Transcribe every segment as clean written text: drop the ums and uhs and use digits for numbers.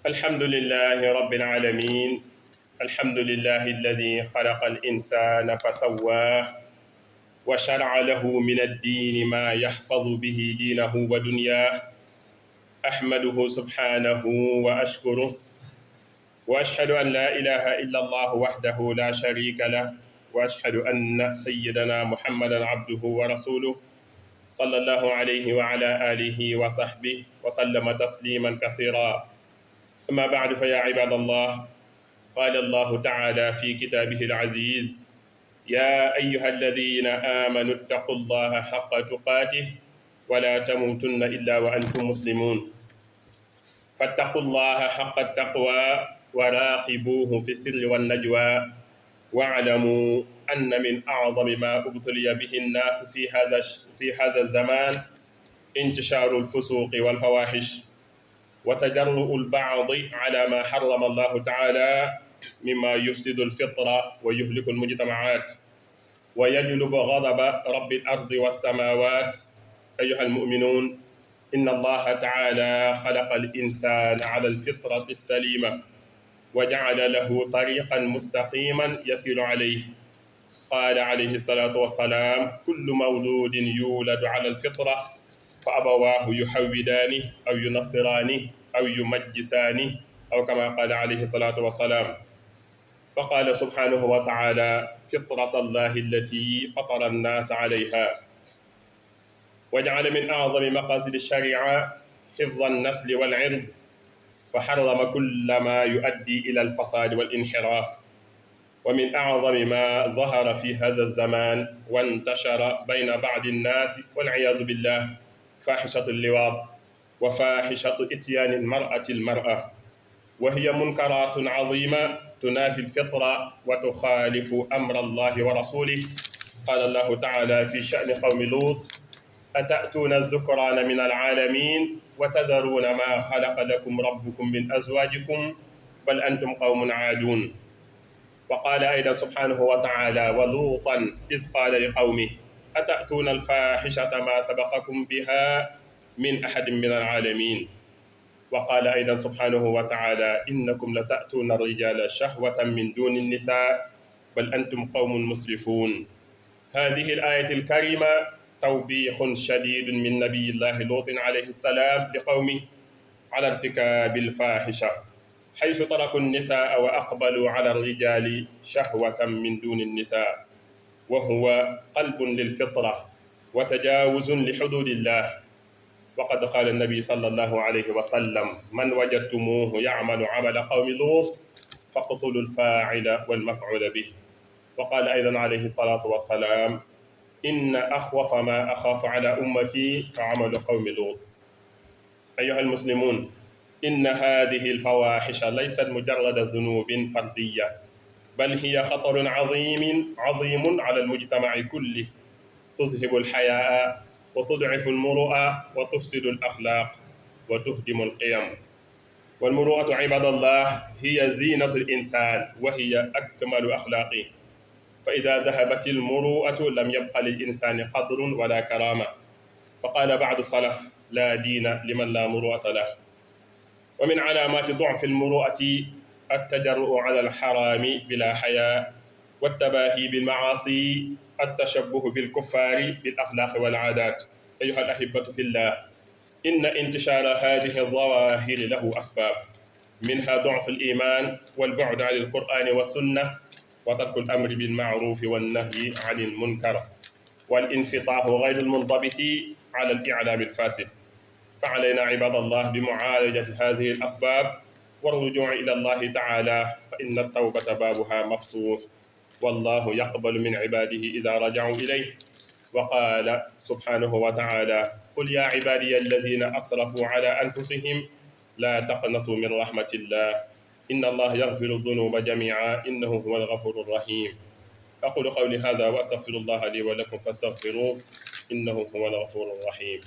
الحمد لله رب العالمين. الحمد لله الذي خلق الإنسان فسواه وشرع له من الدين ما يحفظ به دينه ودنياه. أحمده سبحانه وأشكره وأشهد أن لا إله إلا الله وحده لا شريك له، وأشهد أن سيدنا محمدا عبده ورسوله صلى الله عليه وعلى آله وصحبه وسلم تسليما كثيرا. أما بعد، فيا عباد الله، قال الله تعالى في كتابه العزيز: يا أيها الذين آمنوا اتقوا الله حق تقاته ولا تموتن إلا وأنتم مسلمون. فاتقوا الله حق التقوى وراقبوه في السر والنجوى، واعلموا أن من أعظم ما ابتلي به الناس في هذا الزمان انتشار الفسوق والفواحش وتجرؤ البعض على ما حرم الله تعالى مما يفسد الفطرة ويهلك المجتمعات ويجلب غضب رب الأرض والسماوات. أيها المؤمنون، إن الله تعالى خلق الإنسان على الفطرة السليمة وجعل له طريقا مستقيما يسير عليه. قال عليه الصلاة والسلام: كل مولود يولد على الفطرة فأبواه يحودانه أو ينصرانه أو يمجسانه، أو كما قال عليه الصلاة والسلام. فقال سبحانه وتعالى: فطرة الله التي فطر الناس عليها. وجعل من أعظم مقاصد الشريعة حفظ النسل والعرض، فحرم كل ما يؤدي إلى الفساد والانحراف. ومن أعظم ما ظهر في هذا الزمان وانتشر بين بعض الناس والعياذ بالله فاحشة اللواط وفاحشة إتيان المرأة، وهي منكرات عظيمة تنافي الفطرة وتخالف أمر الله ورسوله. قال الله تعالى في شأن قوم لوط: أتأتون الذكران من العالمين وتذرون ما خلق لكم ربكم من أزواجكم بل أنتم قوم عادون. وقال أيضا سبحانه وتعالى: ولوطا إذ قال لقومه أتأتون الفاحشة ما سبقكم بها من أحد من العالمين. وقال أيضا سبحانه وتعالى: إنكم لتأتون الرجال شهوة من دون النساء بل أنتم قوم مسرفون. هذه الآية الكريمة توبيخ شديد من نبي الله لوط عليه السلام لقومه على ارتكاب الفاحشة، حيث تركوا النساء وأقبلوا على الرجال شهوة من دون النساء، وهو قلب للفطرة وتجاوز لحدود الله. وقد قال النبي صلى الله عليه وسلم: من وجدتموه يعمل عمل قوم لوط فاقتلوا الفاعل والمفعول به. وقال أيضا عليه الصلاة والسلام: إن أخوف ما أخاف على أمتي عمل قوم لوط. أيها المسلمون، إن هذه الفواحش ليست مجرد ذنوب فردية، بل هي خطر عظيم على المجتمع كله، تذهب الحياء وتضعف المروءة وتفسد الأخلاق وتهدم القيم. والمروءة عباد الله هي زينة الإنسان وهي أكمل أخلاقه، فإذا ذهبت المروءة لم يبق للإنسان قدر ولا كرامة. فقال بعض السلف: لا دين لمن لا مروءة له. ومن علامات ضعف المروءة التجرؤ على الحرام بلا حياء، والتباهي بالمعاصي، التشبه بالكفار بالأخلاق والعادات. أيها الأحبة في الله، إن انتشار هذه الظواهر له أسباب، منها ضعف الإيمان والبعد عن القرآن والسنة وترك الأمر بالمعروف والنهي عن المنكر والانفتاح غير المنضبط على الإعلام الفاسد. فعلينا عباد الله بمعالجة هذه الأسباب والرجوع إلى الله تعالى، فإن التوبة بابها مفتوح، والله يقبل من عباده إذا رجعوا إليه. وقال سبحانه وتعالى: قل يا عبادي الذين أسرفوا على أنفسهم لا تقنطوا من رحمة الله إن الله يغفر الذنوب جميعا إنه هو الغفور الرحيم. أقول قولي هذا وأستغفر الله لي ولكم فاستغفروه إنه هو الغفور الرحيم.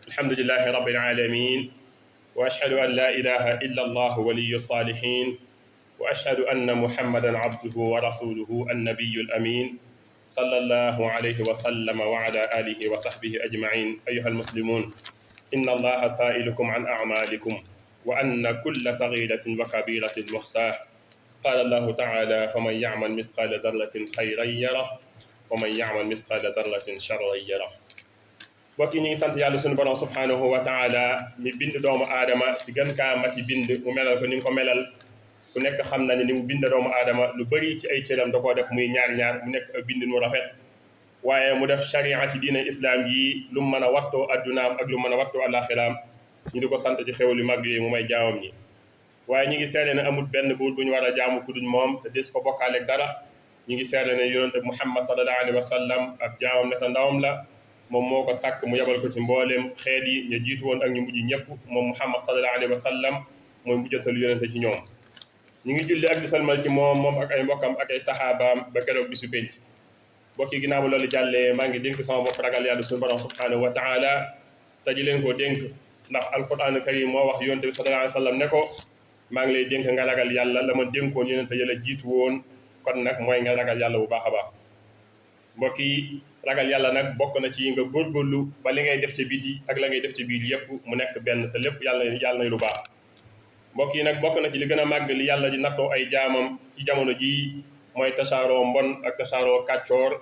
الحمد لله رب العالمين، وأشهد أن لا إله إلا الله ولي الصالحين، وأشهد أن محمدا عبده ورسوله النبي الأمين صلى الله عليه وسلم وعلى آله وصحبه أجمعين. أيها المسلمون، إن الله سائلكم عن أعمالكم وأن كل صغيرة وكبيرة محصاة. قال الله تعالى: فمن يعمل مثقال ذرة خيرا يره ومن يعمل مثقال ذرة شرا يره. mbokk yi ñu ngi sant yàlla sunu borom subhanahu wa taala mi bind doomu aadama ci gën kaa mati bind mu melal ko ni mu ko melal. ku nekk xam na ne ni mu bind doomu aadama lu bëri ci ay cëram da koo def muy ñaar-ñaar mu nekk ak bind nu rafet, waaye mu def sharia ci diine islam yi lu mu mën a wattoo addunaam ak lu mu mën a wattoo àllaaxiraam. ñu di ko sant ci xéwal yu mag yi mu may jaamam ñi. waaye ñu ngi seede ne amul benn buur bu ñu war a jaamu ku dul moom te des ko bokkaaleeg dara. ñu ngi seede ne yonente Muhammad sallallahu alayhi wa sallam ab jaamam ne te ndawam la. moom moo ko sàkk mu yebal ko ci mbooleem xeet yi ñu jiitu woon ak ñu mujj ñëpp. moom Muhammad sallallahu alayhi wa sallam mooy mujjantalu yonente ci ñoom. ñu ngi julli ak di salmal ci moom ak ay mbokkam ak ay saxaabaam ba keroog bisu penc. mbokk yi ginnaaw loolu jàllee maa ngi dénk sama bopp ragal yàlla suñu borom subhanahu wa taala te ji leen koo dénk ndax alquran karim moo wax yonente bi sallallahu alayhi wa sallam ne ko maa ngi lay dénk nga ragal yàlla la ma dénkoon yonente yàlla jiitu woon. kon nag mooy nga ragal yàlla bu baax a baax. mbokk yi ragal yàlla nag bokk na ci nga góorgóorlu ba li ngay def ci biti ak la ngay def ci biir yépp mu nekk benn te lépp yàlla na lu baax. mbokk yi nag bokk na ci li gën a màgg li yàlla di nattoo ay jaamam ci jamono jii mooy tasaaroo mbon ak tasaaroo kàccoor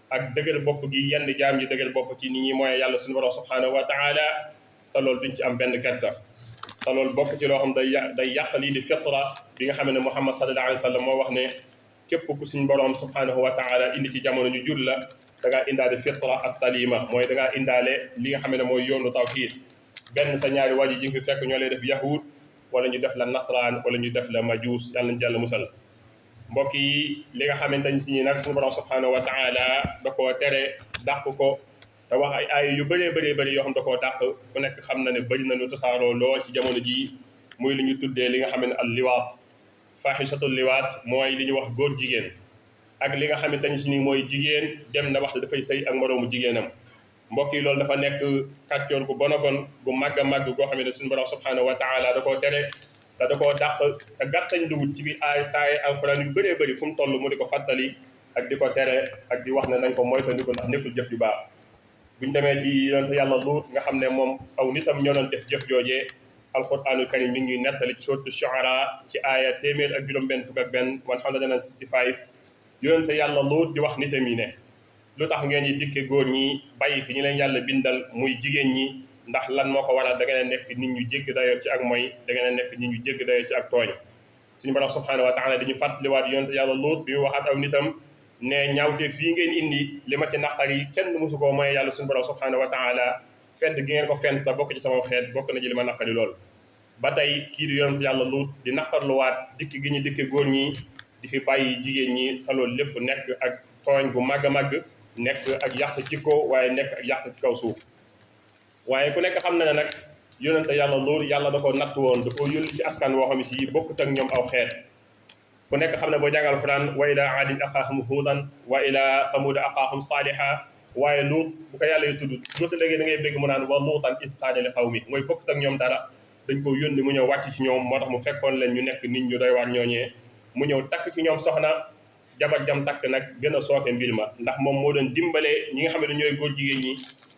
ak dëgër bopp gi yenn jaam yi dëgër bopp ci nit ñi mooy yàlla suñu borom subhanahu wa taala te loolu duñ ci am benn kersa. te loolu bokk ci loo xam day yàq lii di fitra bi nga xam ne Muhammad sallallahu alayhi wa sallam moo wax ne képp ku suñ borom subhanahu wa taala indi ci jamono ñu jur la da ngaa indaale fitra as-salima mooy da ngaa indaale li nga xam ne mooy yoonu tawxiid. benn sa ñaari waji ji nga fekk ñoo lay def yahud wala ñu def la nasraan wala ñu def la majuus yàlla nañ ci yàlla musal. mbokk yi li nga xamante ni si nag suñu borom subhanahu wa taala da koo tere dàq ko te wax ay aay yu bëree bëri yoo xam da koo dàq ku nekk xam na ne bëri na lu tasaaroo lool ci jamono jii muy li ñu tuddee li nga xam ne al liwaat fahishatul liwaat mooy li ñu wax góor jigéen ak li nga xamante ni si ni mooy jigéen dem na wax dafay sëy ak moroomu jigéenam. mbokk yi loolu dafa nekk kàccoor gu bon a bon gu màgg a màgg goo xam ne suñu borom subhanahu wa taala da koo tere te da koo dàq te gàttañ luwut ci biir ay saay alquran yu bëree bëri fu mu toll mu di ko fàttali ak di ko tere ak di wax ne nañ ko moytandiku ndax nekkul jëf ju baax. buñ demee ci yonent yàlla Luut nga xam ne moom aw nitam ñoo doon def jëf joojee alquranul karim mi ngi ñuy nettali ci sourate Shu'ara ci aaya 165 yonent yàlla Luut di wax nitam yi ne lu tax ngeen ñi dikke góor ñi bàyyi fi ñu leen yàlla bindal muy jigéen ñi ndax lan moo ko waral da ngeen a nekk nit ñu jégg dayoo ci ak mooy da ngeen a nekk nit ñu jégg dayoo ci ak tooñ. suñu borom subhanahu wa taala dañu fàttaliwaat yonent yàlla Luut bi waxaat aw nitam ne ñaawte fii ngeen indi li ma ci naqar yi kenn mosu koo mooy yàlla suñu borom subhanahu wa taala fent gi ngeen ko fent te bokk ci sama xeet bokk na ci li ma naqari lool. ba tey kii di yonent yàlla Luut di naqarluwaat dikk gi ñu dikke góor ñi di fi bàyyi jigéen ñi te loolu lépp nekk ak tooñ gu màgg a màgg nekk ak yàq ci kaw waaye nekk ak yàq ci kaw suuf. waaye ku nekk xam na ne nag yonente yàlla Luut yàlla da ko natt woon da ko yónni ci askan woo xam ne si bokkut ak ñoom aw xeet. ku nekk xam ne boo jàngal Alxuraan wa ilaa aadin aqaahum huudan wa ilaa samuuda aqaahum saaliha waaye Luut bu ko yàlla yu tudd luuta léegi da ngay bégg mu naan wa luutan iz qaala li qawmi mooy bokkut ak ñoom dara dañ ko yónni mu ñëw wàcc ci ñoom moo tax mu fekkoon leen ñu nekk nit ñu doy waar ñooñee mu ñëw takk ci ñoom soxna jabar jam takk nag gën a sooke mbir ma ndax moom moo doon dimbalee ñi nga xam ne ñooy góor jigéen ñi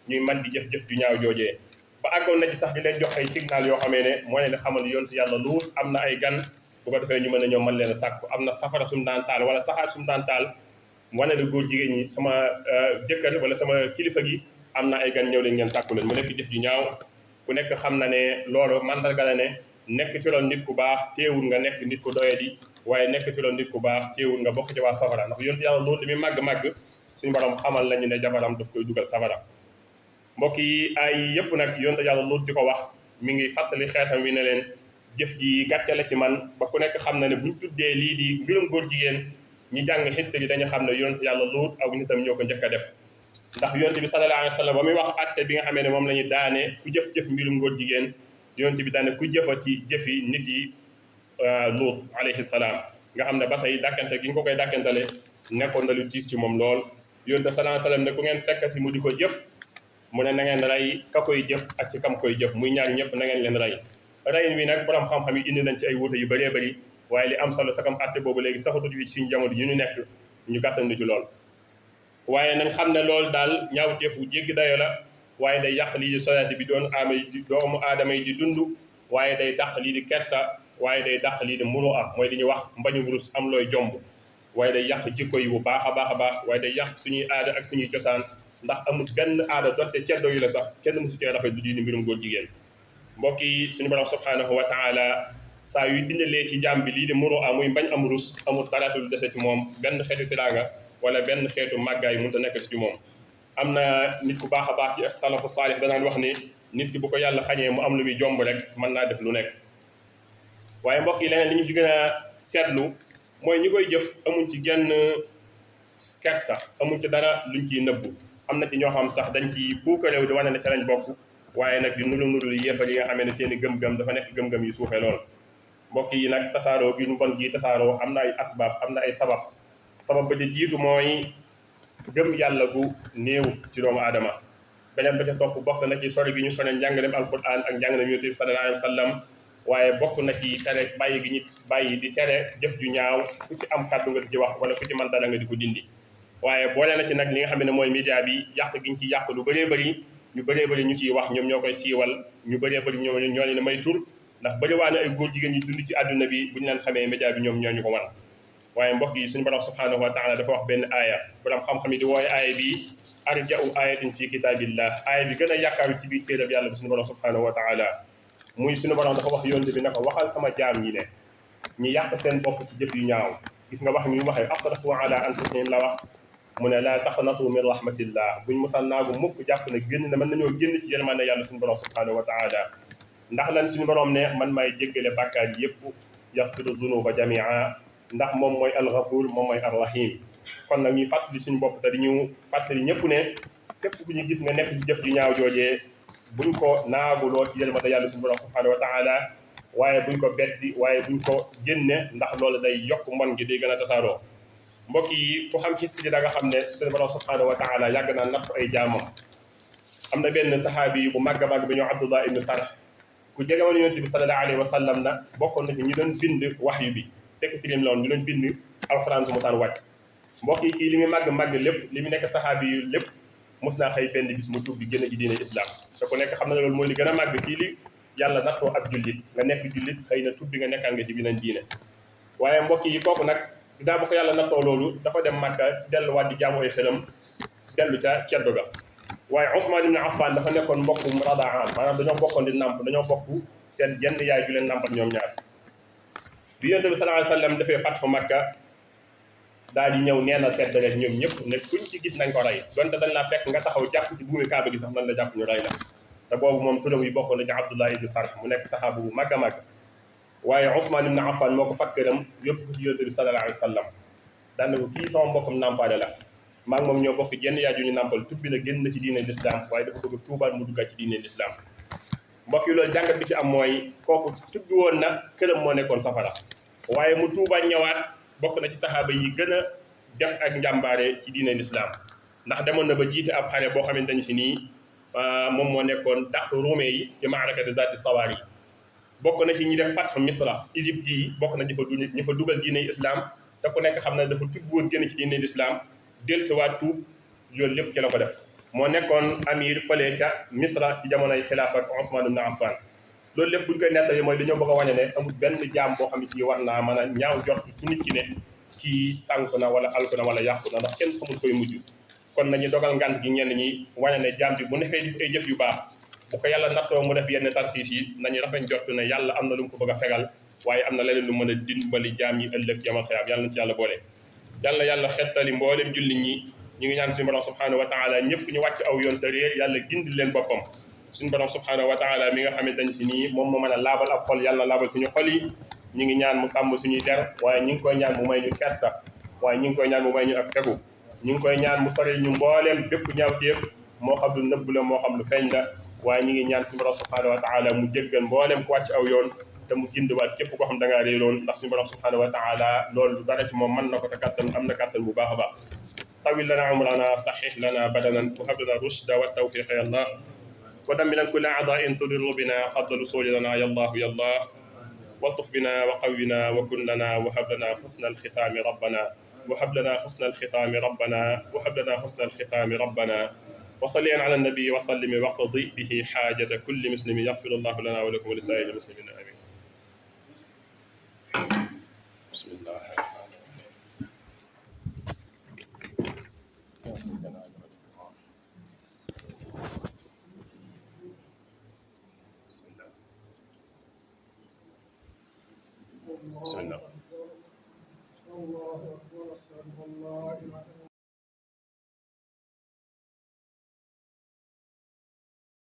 ñuy man di jëf-jëf ju ñaaw joojee ba àggoon na ci sax di leen jox ay signal yoo xamee ne moo leen di xamal yontu yàlla Luut am na ay gan bu ko defee ñu mën a ñëw mën leen a sàkku am na safara sum daan taal wala saxaar sum daan taal wane ne góor jigéen ñi sama jëkkër wala sama kilifa gi am na ay gan ñëw leen ngeen sàkku leen mu nekk jëf ju ñaaw ku nekk xam na ne loolu mandarga la ne nekk ci loon nit ku baax teewul nga nekk nit ku doyadi waaye nekk ci loon nit ku baax teewul nga bokk ci waa safara ndax yontu yàlla Luut li muy màgg-màgg suñu borom xamal lañu ne jabaram daf koy dugal safara. mbokk yi ay yëpp nag yontu yàlla Luut di ko wax mi ngi fàttali xeetam wi ne leen jëf ji gàcce la ci man ba ku nekk xam na ne buñ tuddee lii di mbirum góor jigéen ñi jàng history dañu xam ne yontu yàlla Luut ak nitam ñoo ko njëkk a def ndax yonent bi sallallahu alayhi wa sallam ba muy wax atte bi nga xamee ne moom la ñuy daane ku jëf-jëf mbirum góor jigéen yonent bi daane ku jëfati jëfi nit yi Luut alayhi salaam nga xam ne ba tey dàkkante gi nga ko koy dàkkantale nekkoon na lu tiis ci moom lool yonent sallallahu alayhi wa sallam ne ku ngeen fekkati mu di ko jëf mu ne na ngeen rey ka koy jëf ak ci kam koy jëf muy ñaar ñëpp na ngeen leen rey reyin wi nag borom xam-xam yi indi nañ ci ay wuute yu bëree bëri waaye li am solo sakam atte boobu léegi saxatut fi suñu jamono yi ñu nekk ñu gàttandu ci lool waaye nañ xam ne loolu daal ñaawteef wu jéggi dayo la waaye day yàq lii di société bi doomu aadama yi di dund waaye day dàq lii di kersa waaye day dàq lii di muru am mooy li ñuy wax mbañu rus am looy jomb waaye day yàq jikko yi bu baax a baax a baax waaye day yàq suñuy aada ak suñuy cosaan ndax amul benn aada donte ceddo yu la sax kenn mosu cee rafet du diini mbirum góor jigéen mbokk yi suñu borom subhanahu wa taala saa yu dindalee ci jaam bi lii di muru am muy mbañ am rus amul dara lu dese ci moom benn xeetu tiraanga wala benn xeetu màggaay mënut a nekk ci moom am na nit ku baax a baax ci salafu saalih danaan wax ni nit ki bu ko yàlla xañee mu am lu muy jomb rek mën naa def lu nekk waaye mbokk yi leneen li ñu ci gën a seetlu mooy ñi koy jëf amuñ ci genn kersa amuñ ci dara luñ ciy nëbbu am na ci ñoo xam sax dañ ci puuka réew di wane ne ca lañ bokk waaye nag di nuru yéefar yi nga xamee ne seen i gëm-gëm dafa nekk gëm-gëm yu suufee lool mbokk yi nag tasaaroo gi ñu bon gi tasaaroo am na ay asbaab am na ay sabab ba ci jiitu mooy gëm yàlla gu néew ci doomu aadama beneen ba ca topp bokk na ci sori gi ñu sori njàngaleem alquran ak njàngaleem yonent bi sallallahu alayhi wa sallam waaye bokk na ci tere bàyyi gi ñu bàyyi di tere jëf ju ñaaw ku ci am kàddu nga di ci wax wala ku ci mën dara nga di ko dindi waaye boole na ci nag li nga xam ne mooy média bi yàq gi ñu ci yàq lu bëree bëri ñu ciy wax ñoom ñoo koy siiwal ñu bëree bëri ñoo leen may tur ndax bëri waa ne ay góor jigéen ñi dund ci àdduna bi bu ñu leen xamee média bi ñoom ñoo ñu ko wan waaye mbokk yi suñu borom subhanahu wa taala dafa wax benn aaya borom xam-xam yi di wooye aaya bi arja'u ayatin fi kitabillah aaya bi gën a yaakaaru ci biir téereb yàlla bi suñu borom subhanahu wa taala muy suñu borom dafa wax yonte bi na ko waxal sama jaam ñi ne ñi yàq seen bopp ci jëf yu ñaaw gis nga wax ñu waxee asrafu ala anfusihim la wax mu ne laa taqnatu min rahmatillah buñ mosal naagu mukk jàpp ne génn ne mën nañoo génn ci yërmande yàlla suñu borom subhanahu wa taala ndax lan suñu borom ne man may jéggale bàkkaar yépp yaxfiru dunuba jamia ndax moom mooy alxafuur moom mooy arrahim kon nag ñuy fàttali suñu bopp te di ñu fàttali ñëpp ne képp ku ñu gis nga nekk ci jëf ju ñaaw joojee buñ ko naaguloo ci yërmande yàlla suñu borom subhanahu wa taala waaye buñ ko beddi waaye buñ ko génne ndax loolu day yokk mbon gi day gën a tasaaroo mbokk yi ku xam history da nga xam ne suñu borom subhanahu wa taala yàgg naa natt ay jaamam am na benn saxaabi bu màgg a màgg bi ñoo Abdullah ibnu Sarh ku jege woon yonent bi sallallahu alayhi wa sallam na bokkoon na ci ñi doon bind waxyu bi secrétaire la woon ñu doon bind alxuraan su mosaan wàcc mbokk yi kii li muy màgg lépp li mu nekk saxaabi yu lépp mos naa xëy benn bis mu tuub bi génn ci diine islam te ku nekk xam na loolu mooy li gën a màgg kii li yàlla nattoo ab jullit nga nekk jullit xëy na tuub bi nga nekkaan nga ci beneen diine waaye mbokk yi kooku nag daa ba ko yàlla nattoo loolu dafa dem Màkka delluwaat di jaamu ay xelam dellu ca ceddo ga waaye Ousmane ibn Affan dafa nekkoon mbokkum radaan maanaam dañoo bokkoon di nàmp dañoo bokk seen jenn yaay ju leen nàmpal ñoom ñaar bi yonent bi sallallahu alayhi wa sallam dafee fatxu Makka daal di ñëw neenal sedd rek ñoom ñëpp ne kuñ ci gis nañ ko rey donte dañ laa fekk nga taxaw jàpp ci buumi kaaba gi sax nan la jàpp ñu rey la te boobu moom turam yi bokkoon na ci Abdullah ibn Sarh mu nekk saxaabu bu màgg a màgg waaye Ousmane ibn Affan moo ko fat këram yóbbu ko ci yonent bi sallallahu alayhi wa sallam daan na ko kii sama mbokkam nàmpaale la maa ngi moom ñoo bokk jenn yaay ju ñu nàmpal tubbi na génn na ci diine l'islam waaye dafa bëgg tuubaat mu duggaat ci diine l'islam mbokk yi loolu jàngat bi ci am mooy kooku tubbi woon na këram moo nekkoon safara waaye mu tuubaat ñëwaat bokk na ci saxaaba yi gën a def ak njàmbaare ci diine l'islam ndax demoon na ba jiite ab xare boo xamante ni si nii moom moo nekkoon dàq ruume yi ci maarakati zaati sawaar yi bokk na ci ñi def fatx misra Égypte yi bokk na ñi fa dugal diine islam te ku nekk xam ne dafa tubbi woon génn ci diine l'islam dellusiwaat tuub loolu lépp ci la ko def moo nekkoon amir fële ca misra ci jamonoy xilaaf ak Ousmane ibn Affan loolu lépp buñ koy nettali mooy dañoo bëgg a wane ne amul benn jaam boo xam ne ci war naa mën a ñaaw jot ci nit ki ne kii sànku na wala alku na wala yàqu na ndax kenn xamul koy mujj kon nañu dogal ngant gi ñenn ñi wane ne jaam bi bu nekkee def ay jëf yu baax bu ko yàlla nattoo mu def yenn tarxiis yi nañu rafet jot ne yàlla am na lu mu ko bëgg a fegal waaye am na leneen lu mën a dimbali jaam yi ëllëg yamal xiyaam yàlla na ci yàlla boole yàlla yàlla xettali mboolem jullit ñi ñu ngi ñaan suñu borom subhanahu wa taala ñëpp ñu wàcc aw yoon te réer yàlla gindi leen boppam suñu borom subhanahu wa taala mi nga xamante ne si nii moom moo mën a laabal ab xol yàlla laabal suñu xol yi ñu ngi ñaan mu sàmm suñuy der waaye ñu ngi koy ñaan mu may ñu kersa waaye ñu ngi koy ñaan mu may ñu ak fegu ñu ngi koy ñaan mu sori ñu mbooleem bépp ñaawteef moo xam lu nëbb la moo xam lu feeñ la waaye ñu ngi ñaan suñu borom subhanahu wa taala mu jéggal mbooleem ku wàcc aw yoon te mu gindiwaat képp koo xam da ngaa réeroon ndax suñu borom subhanahu wa taala loolu du dara ci moom mën na ko te kattan am na kattan bu baax a baax tawil lana umrana sahih lana badanan wa hab lana rushda wa tawfiqa ya allah wa dammilan kulla a'da'in tudirru bina qadda rusulina ya allah ya allah والطف بنا وقونا وكن لنا وهب لنا حسن الختام ربنا وهب لنا حسن الختام ربنا وهب لنا حسن الختام ربنا وصلي على النبي وسلم واقضي به حاجة كل مسلم يغفر الله لنا ولكم ولسائر المسلمين آمين. بسم الله بسم الله. الله أكبر. أشهد أن لا إله إلا الله.